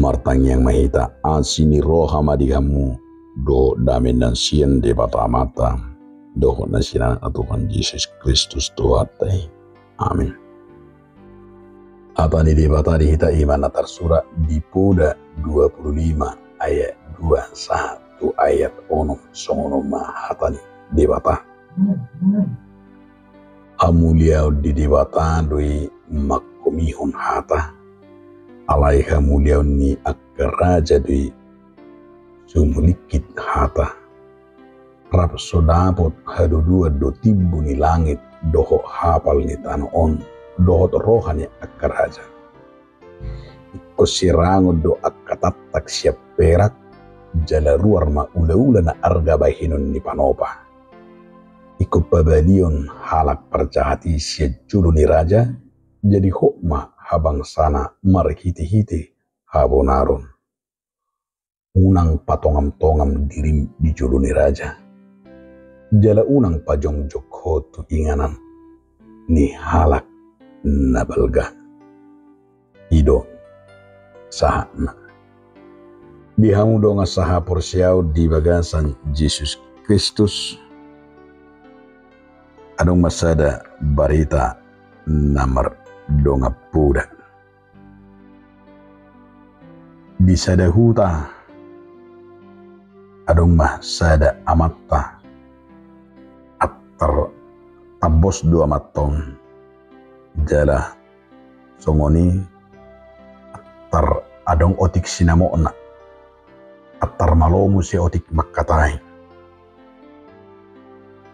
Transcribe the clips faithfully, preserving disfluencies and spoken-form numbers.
Martangiang ma hita. Asi ni roha ma di hamu dohot dame na sian Debata Amanta dohot na sian Anakna Tuhan Jesus Kristus Tuhanta i. Amin. Hata ni Debata di hita i ma na tarsurat di Poda dua pulu lima ayat dua sahat tu ayat onom, songon on ma hata ni Debata. Hamuliaon di Debata do i mangkomihon hata, alai hamuliaon ni angka raja do i sumulingkit hata. Rap so dapot haduduan do timbo ni langit dohot hapal ni tano on dohot roha ni angka raja. Ingkon sirangon do angka tantak sian perak, jala ruar ma ulaula na arga bahenon ni panopa. Ingkon pabalion halak parjahat i sian jolo ni raja, jadi hot ma habangsana marhitehite habonaron. Unang patongamtongam dirim di jolo ni raja, jala unang pajongjong ho tu inganan ni halak na balga. I do sahatna. Di hamu dongan sahaporseaon di bagasan Jesus Kristus, adong ma sada barita na mardongan poda. Di sada huta adong ma sada amanta, antar tambos do amanta on, jala songon i antar adong otik sinamotna, antar malo muse otik mangkatai.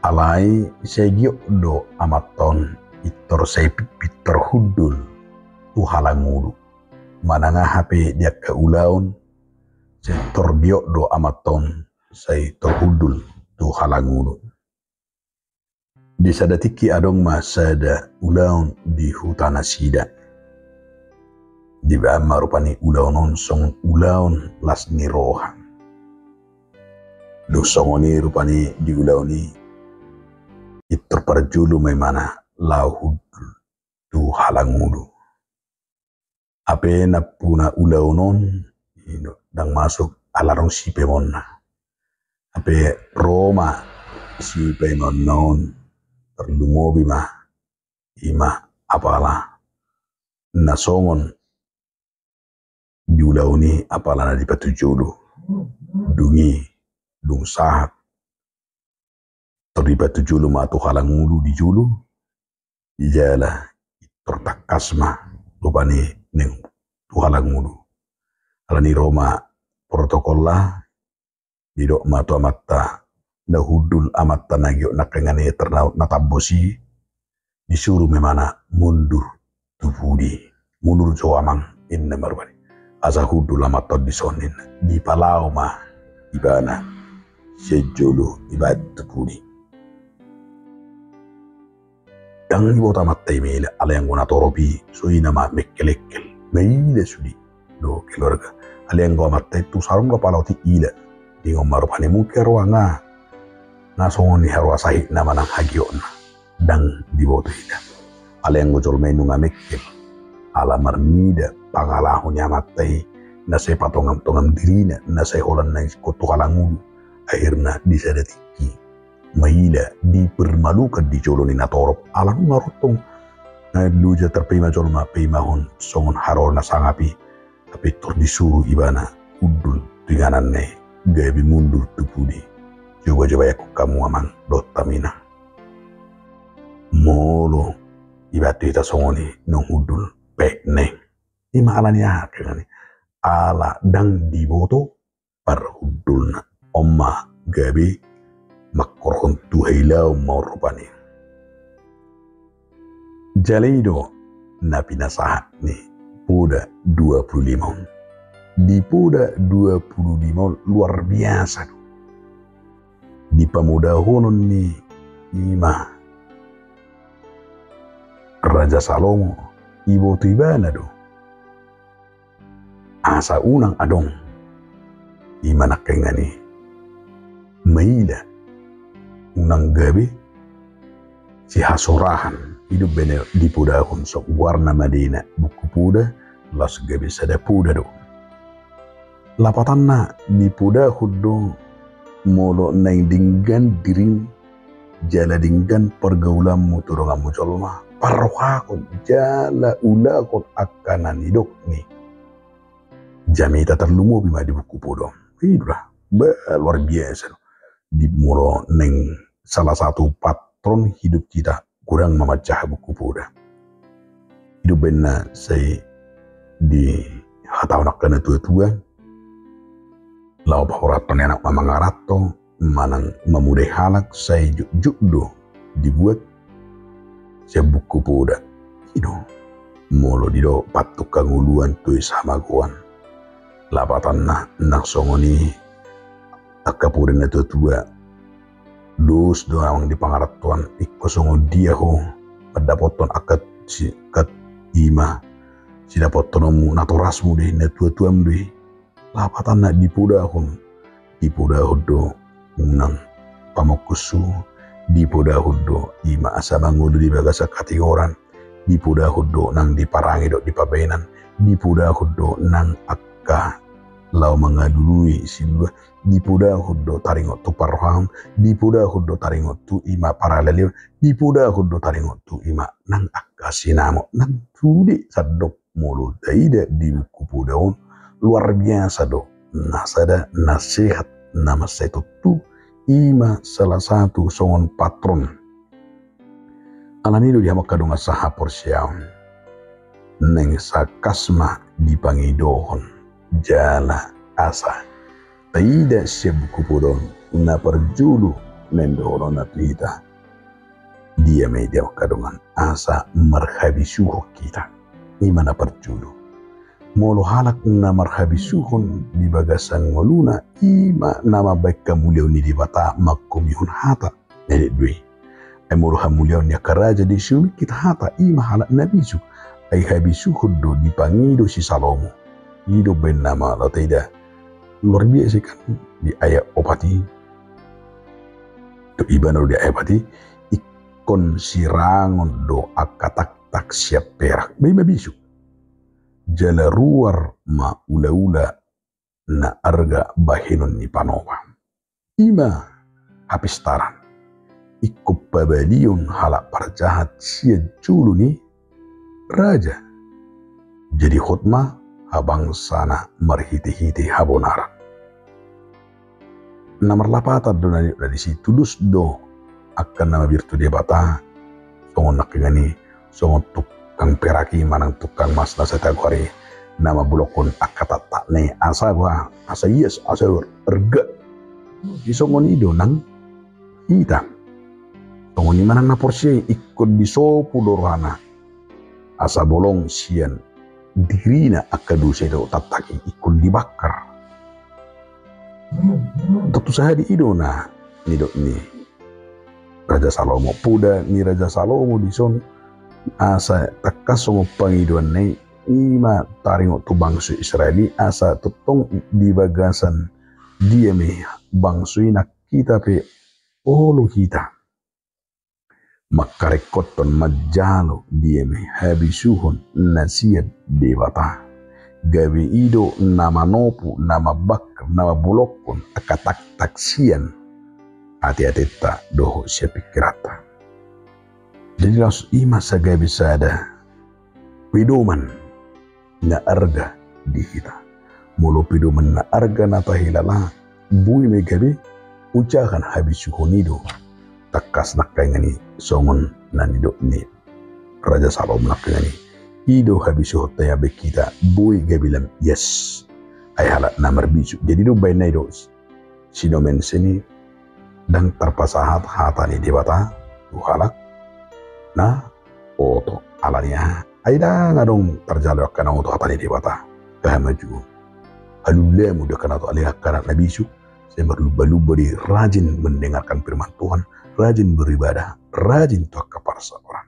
Alai sai giot do amanta on pintor sai pintor hundul tu halangulu. Manang aha pe di angka ulaon, sai tor giot do amanta on sai tor hundul tu halangulu. Di sada tingki adong ma sada ulaon di huta nasida. Dibaa ma rupani ulaon on songon ulaon las ni roha. Dung songon i rupani di ulaon i, pintor parjolo ma imana laho hundul tu halangulu. Hape nampuna ulaon on, i do, ndang masuk ala adong sipaimonna. Hape ro ma sipaimonna on, tarlumobi ma, i ma apala na songon di ulaon i apala na dipatujolo. Dung i, dung sahat tor dipatujolo ma tu halangulu di jolo, jala tor tangkas ma rupani naeng tu halangulu. Alani ro ma protokolna, didok ma tu amanta na hundul, amanta na giot nangkaningan i, tar na, na tambos i, disuru ma imana mundur tu pudi. Mundur jo amang, ninna ma rupani. Asa hundul amanta on dison, ninna. Dipalao ma ibana sian jolo ibaen tu pudi. Ndang diboto amanta i maila, alai anggo natorop i, so i nama mengkelengkel. Maila sude do keluarga. Alai anggo amanta i tu sadom do pala otik ila. Diingot ma rupani mungkin haroa nga, nga songon i haroa sahitna manang hagiotna. Ndang diboto ida. Alai anggo jolma i nunga mengkel, ala marnida pangalaho ni amanta i, na sai patongamtongam dirina, na sai holan na ingkon tu halangulu. Akhirna di sada tingki maila dipermalukan di jolo ni natorop, ala nunga ro tong. Nga loja tarpaima jolma paimahon songon haroro na sangap i. Hape tor disuru ibana hundul tu ingananna i, gabe mundur tu pudi. Joba-joba iangkon hamu amang dohot inang. Molo ibaen tu hita songon i naung hundul, pek ne. I ma alani aha, kengani? Ala ndang diboto parhundulna. On ma gabe mangkorhon tu hailaon ma on rupani. Jala i do na pinasahat ni Poda dua pulu lima on. Di Poda dua pulu lima on luar biasa do. Di pamodahonon ni i ma Raja Salomo, iboto ibana do asa unang adong i ma nangkaningan i maila, unang gabe sihasorahan. I do umbahen na dipodahon, so goarna madena buku Poda, laos gabe sada poda do. Lapatanna, dipodahon do molo naeng denggan dirim jala denggan pargaulanmu tu donganmu jolma, parrohahon jala ulahon angka na nidok ni jamita. Tarlumobi ma di Buku Poda on. Ido da, ba, luar biasa do. Di molo naeng salah satu patron hidup kita, godang ma manjaha Buku Poda. Ido baenna sai dihatahon angka na tua-tua, laho pahorathon anak ma mangaranto manang mamodai halak, sai jotjot do dibuat sian Buku Poda. Ido, molo didok patungka ngoluan tu hamagoan. Lapatanna nang songon i angka poda na tua-tua. Dos do amang di pangarantoan, ingkon songon dia ho mandapothon angka si-, angka i ma sidapothononmu, natorasmu do i, natuatuam do i. Lapatanna dipodahon, dipodahon do unang pamongkus, dipodahon do i ma asa mangolu di bagasan hatigoran, dipodahon do nang di parange dohot di pabahenan, dipodahon do nang angka laho mangalului silua, dipodahon do taringot tu parrohahon, dipodahon do taringot tu i ma paralealeon, dipodahon do taringot tu i ma nang angka sinamot. Nang sude sandok molo taida di Buku Poda on, luar biasa do na sada nasehat na mansai tutu, i ma salah satu songon patron. Alani i do di hamu angka dongan sahaporseaon, naeng tangkas ma dipangidohon jala asa taida sian Buku Poda on na parjolo naeng dohononna tu hita. Dia ma i di hamu angka dongan, asa marhabisuhon hita. I ma na parjolo. Molo halak na marhabisuhon di bagasan ngoluna, i ma na mambahen hamuliaon ni Debata mangkumihon hata. Nidok do i. Ai molo hamuliaon ni angka raja do i, siumingkit hata, i ma halak na bisuk. Ai habisuhon do dipangido si Salomo. I do baenna molo taida. Luar biasa i kan di ayat opat i. Tu ibana do di ayat opat i, ingkon sirangon do angka taktak sian perak. Ba i ma bisuk. Jala ruar ma ulaula na arga bahenon ni panopa. I ma hapistaran. Ingkon pabalion halak parjahat sian jolo ni raja. Jadi hot ma habangsa na marhitehite habonaran. Na marlapatan do na nidok na disi, tudos do angka na mabiar tu Debata, songon nangkiningan i, songon tukang perak i manang tukang mas na sai tagoari, na mambulokhon angka taktakna i, asa ba, asa ias, asa arga. Di songon i do nang hita. Songon i manang na porsea i, ingkon disopo do rohana asa bolong sian dirina angka dosa i dohot taktak i, ingkon dibakar. Tontu sahali i do na nidok ni Raja Salomo. Poda ni Raja Salomo dison asa tangkas songon pangidoanna i, i ma taringot tu bangso Israel i, asa tongtong di bagasan dia ma i bangso i, nang hita pe olo hita mangkaringkothon manjalo dia ma i habisuhon na sian Debata. Gabe i do na manopu, na mambakar, na mambulokhon angka taktak sian ateateta dohot sian pingkiranta. Jadi laos i ma sai gabe sada pedoman na arga di hita. Molo pedoman na arga na tahilala, boi ma i gabe ojahan habisuhon i do. Tangkas nangkiningan i songon na nidok ni Raja Salomo nangkiningan i. I do habisuhonta i mambahen hita boi gabe lam ias. Ai halak na marbisuk. Jadi do baenna i do. Sinomensen i, ndang tarpasahat hata ni Debata tu halak na oto. Alani aha? Ai ndang adong tarjalo angka na oto hata ni Debata. Hahamajuon. Halulamon do angka na oto, alai angka na bisuk sai marlumba-lumba do i, rajin mendengarkan firman Tuhan, rajin beribadah, rajin tu angka parsaoran.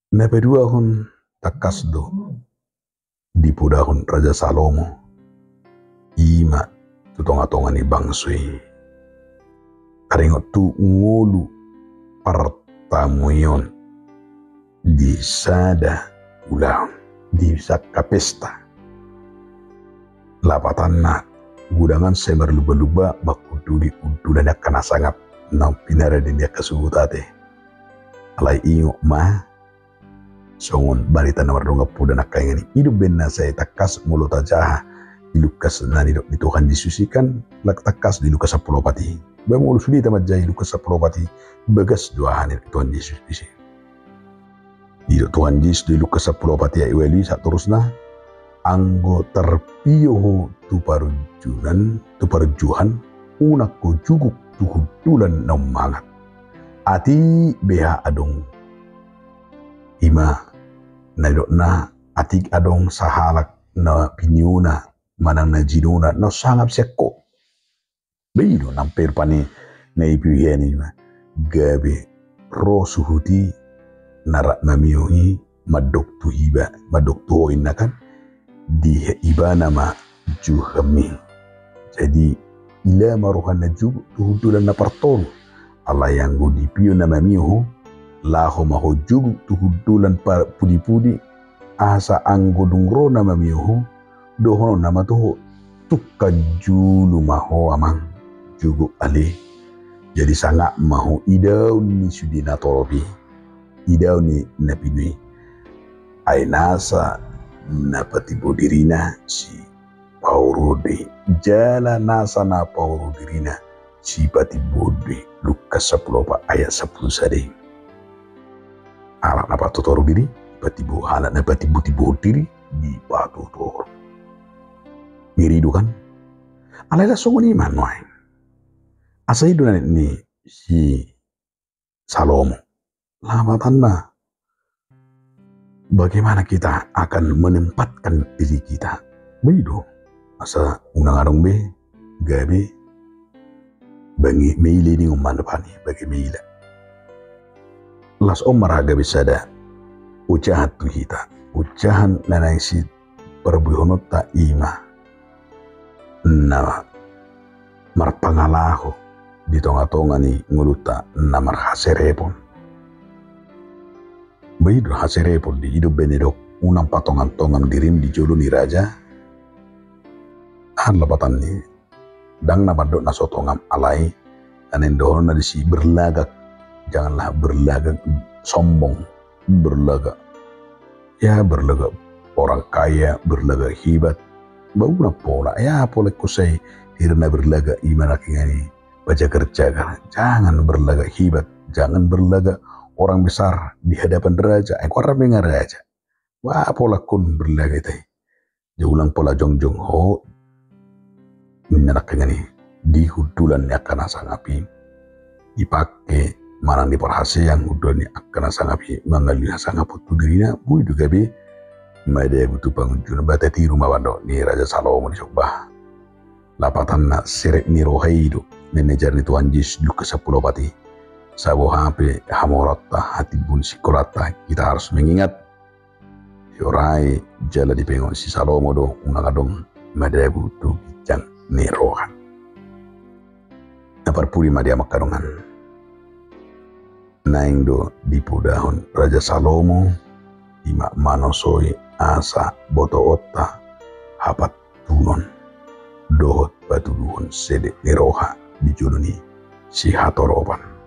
Na paduahon, tangkas do dipodahon Raja Salomo i ma tu tonga-tonga ni bangso i. Taringot tu ngolu partamueon di sada ulaon, di sangka pesta. Lapatanna, unang sai marlumba-lumba manghunduli hundulan ni angka na sangap na pinarade ni angka suhut ate. Alai ingot ma, songon barita na mardongan poda nangkaningan i, i do umbahen na sai tangkas molo tajaha di Lukas na nidok ni Tuhan Jesus i kan, tangkas di Lukas sampulu opat i. Ba molo sude tamanjaha i Lukas sampulu opat i, bagas do aha na nidok ni Tuhan Jesus disi. Didok Tuhan Jesus di Lukas sampulu opat i ayat ualu i sahat torusna, anggo tarpio ho tu parunjunan, tu parunjuhan, unang ho juguk tu hundulan na ummangat. Atik beha adong. I ma na nidokna, atik adong sahalak na piniona manang na jinona na sangap sian ho. Ba i do nang pe rupani na ipio hian i ma. Gabe ro suhut i na rap mamio i mandok tu iba, mandok tu ho inna kan, di ibana ma juhami. Jadi ila ma rohana juguk tu hundulan na partolu. Alai anggo dipio na mamio ho, laho ma ho juguk tu hundulan parpudi-pudi, asa anggo dung ro na mamio ho, dohononna ma tu ho, tungkan julu ma ho amang, juguk ale. Jadi sangap ma ho idaon ni sude na torop i, idaon ni na pinu i. Ai nasa na patimbo dirina sipaoro do i, jala nasa na paoro dirina sipatimbohon do i. Lukas sampulu opat ayat sampulu sada i. Halak na patotoru diri dipatimbo, halak na patimbo-timbohon diri dipatotoru. Ngeri do kan? Alai laos songon i ma nuaeng. Asa i do na nidok ni si Salomo. Lapatanna, bagaimana kita akan menempatkan diri kita? Ba i do. Asa unang adong be gabe bage maila i, ningon ma rupani, bage maila. Laos on ma ra gabe sada ojahan tu hita. Ojahan na naeng siparbuehononta i ma na marpangalaho di tonga-tonga ni ngolunta na marhaserepon. Ba i do haserepon di, i do umbahen na didok, unang patongan-tongan dirim di jolo ni raja. Aha lapatanna i? Ndang na mandok na so tongam, alai na naeng dohononna disi berlagak. Janganlah berlagak sombong, berlagak, ya, berlagak orang kaya, berlagak hebat. Ba unang pola, ya, pola ingkon sai hira na berlagak i ma nangkaningan i pajagar-jagar. Jangan berlagak hebat, jangan berlagak orang besar di hadapan raja. Ai ingkon rame nang raja. Ba pola ingkon berlagak hita i. Jadi unang pola jongjong ho, ninna nangkaningan i, di hundulan ni angka na sangap i. Dipake manang diparhaseang hundulan ni angka na sangap i mangalului hasangapon tu dirina, boi do gabe madabu tu pangunjunan. Ba tatiru ma pandok ni Raja Salomo dison ba. Lapatanna, serep ni roha i do na niajar ni Tuhan Jesus di Lukas sampulu opat i. Saboha pe hamoranta, hatimbun singkoranta, kita harus mengingat, diorai jala dipaingot si Salomo do unang adong madabu tu ginjang ni roha. Na parpudi ma di hamu angka dongan. Naeng do dipodahon Raja Salomo, i ma manosoi asa botoonta hapantunon dohot patuduhon sedek ni roha di jolo ni sihatoropan.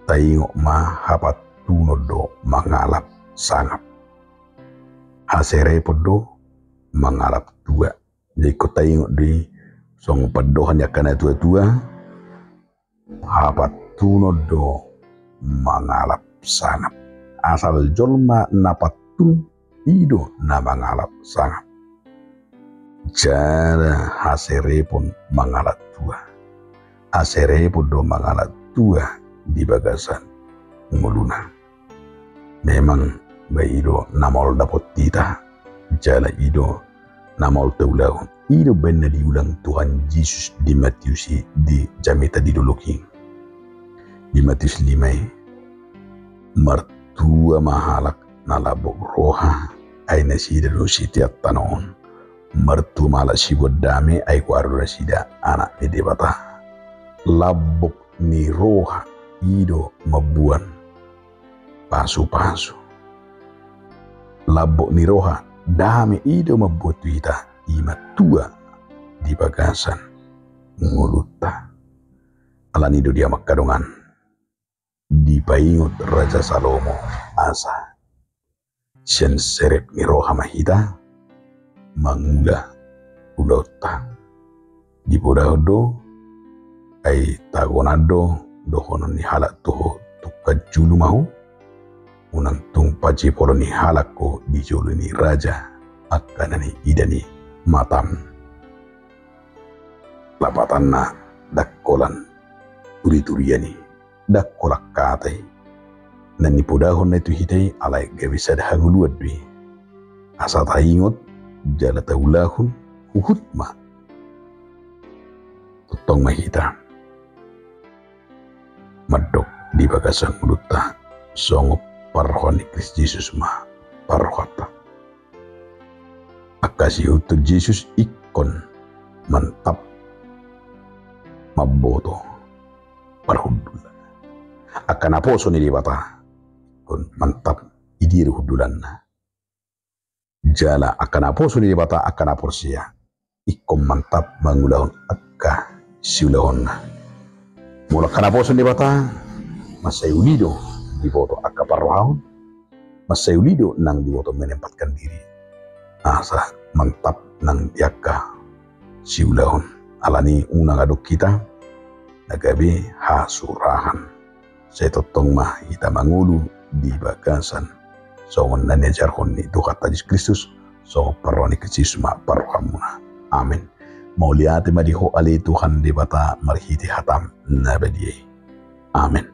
Taingot ma, hapantunon do mangalap sangap. Haserepon do mangalap tua. Jadi ingkon taingot do i songon pandohan ni angka na tua-tua, hapantunon do mangalap sangap. Asal jolma na pantun, i do na mangalap sangap. Jala haserepon mangalap tua. Haserepon do mangalap tua di bagasan ngoluna. Memang ba i do na maol dapot hita, jala i do na maol taulahon. I do baen na diulang Tuhan Jesus di Matius i, di jamita di dolok i. Di Matius lima i, martua ma halak na lambok roha, ai nasida do sitean tano on. Martua ma halak siboan dame, ai goar do nasida anak ni Debata. Lambok ni roha i do mamboan pasupasu. Lambok ni roha, dame i do mamboan tu hita. i ma tua di bagasan ngolunta. Alani do di amang hamu dongan, dipaingot Raja Salomo asa sian serep ni roha ma hita mangula ulaonta. Dipodahon do, ai tagonan do dohonon ni halak tu ho: Tungkan julu ma ho, unang tung pajipolon ni halak ho di jolo ni raja angka na niida ni matam. Lapatanna, ndang holan turiturian i, ndang holan hata i. Na nipodahon na i tu hita i alai gabe sada hangoluan do i. Asa taingot jala taulahon huhut ma. Tongtong ma hita mandok di bagasan ngolunta songon parroha ni Kristus Jesus ma parrohanta. Angka siihuthon Jesus ingkon mantap mamboto parhundulna. Angka naposo ni Debata ingkon mantap i dia do hundulanna. Jala angka naposo ni Debata, angka na porsea, ingkon mantap mangulahon angka siulahonna. Molo angka naposo ni Debata, mansai uli do diboto angka parrohaon, mansai uli do nang diboto menempatkan diri. Asa mantap nang di angka siulahon. Alani unang adong hita na gabe hasurahan. Sai tongtong ma hita mangolu di bagasan songon na niajarhon ni Tuhanta Jesus Kristus, songon parroha ni Kristus ma parrohamuna. Amen. Mauliate ma di Ho ale Tuhan Debata marhite hataM na badia i. Amen.